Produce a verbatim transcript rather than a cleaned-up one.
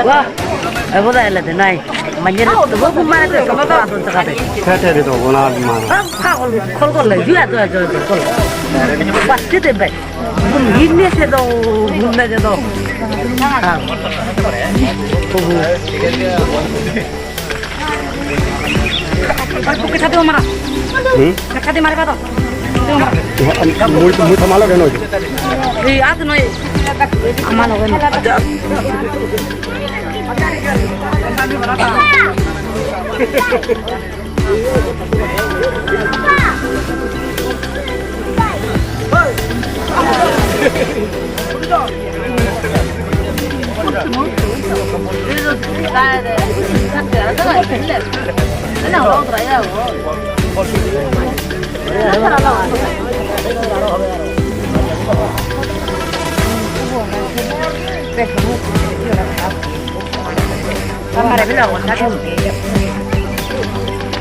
Wah, abo dah ele denai. Manyere tu gua mara tu sama tu adon cakap. Saya cari tu guna mana. Ah, kau kol kol le, dia tu aja tu kol. Pasti deh baik. Gum ini se dong, gum aja dong. Ah. Hmm? Mui, mui thamalo keno. Ei, at noi. Amalo keno.